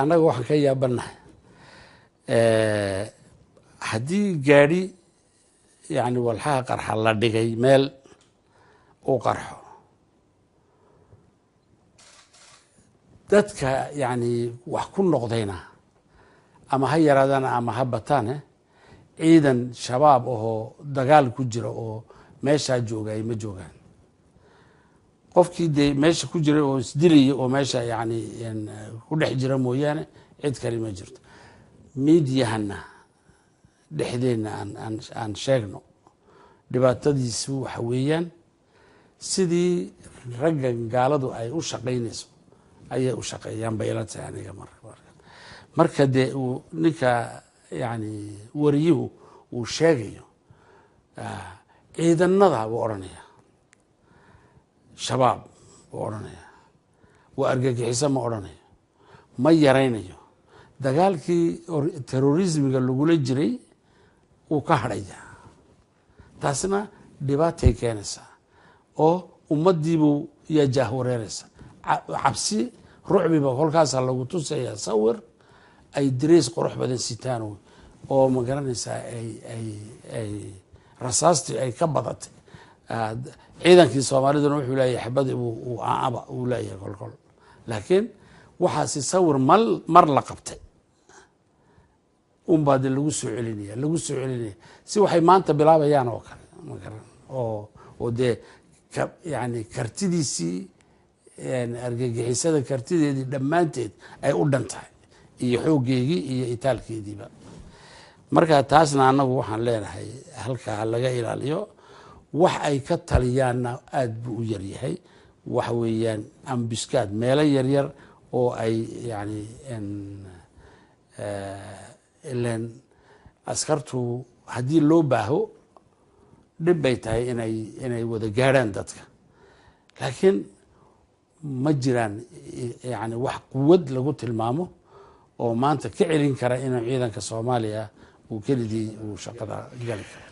Annaga waxaan ka yaabanahay haddii gaadhi yani walxaha qarxa la dhigay meel uu qarxo, dadka yani wax ku noqdayna ama ha yaraadaan ama ha bataane, ciidan Shabaab ahoo dagaal ku jira oo meeshaa joogay ma joogaan. Qofkii dee meesha ku jiray oo isdilaya oo meesha yani ku dhex jira mooyaane, cid kale ma jirto. Miidyahana dhexdeenna aan sheegno dhibaatadiisu waxa weeyaan sidii raggan gaaladu ay u shaqaynayso ayay u shaqeeyaan bay ila tahay aniga. Marka dee uu ninka yani wariyuhu uu sheegayo ciidanada buu odhanaya, Shabaab buu odhanaya, waa argagixiso ma odhanayo, ma yaraynayo. Dagaalkii terrorismiga lagula jiray wuu ka hadhaya, taasna dhibaatay keenaysaa oo ummaddiibuu yaa jaahwareeraysa, cabsi rucbiba kolkaasaa lagu tusaya sawir ay darays qurux badan sitaan oo ma garanaysaa ay rasaastii ay ka badatay. Ciidankii Soomaaliduna wuxuu leeyahay xabadii aba uu leeyahay kolkol, laakiin waxaasi sawir mal mar la qabtay unbaa de lagu soo celinaya, lagu soo celinaya si waxay maanta bilaabayaan oo kale, ma garan, oo dee yani kartidiisii argagixisada kartideedii dhammaanteed ay u dhan tahay iyo xooggeygii iyo itaalkeediiba. Marka taasna annagu waxaan leenahay halkaa laga ilaaliyo. Wax ay ka taliyaanna aada buu u yaryahay. Waxa weeyaan ambuskaad meelo yaryar oo ay yani ilen askartu haddii loo baaho dhib bay tahay inay wada gaadhaan dadka, laakiin ma jiraan yani wax quwad lagu tilmaamo oo maanta ka celin kara inuu ciidanka Soomaaliya uu keligii uu shaqada gali karo.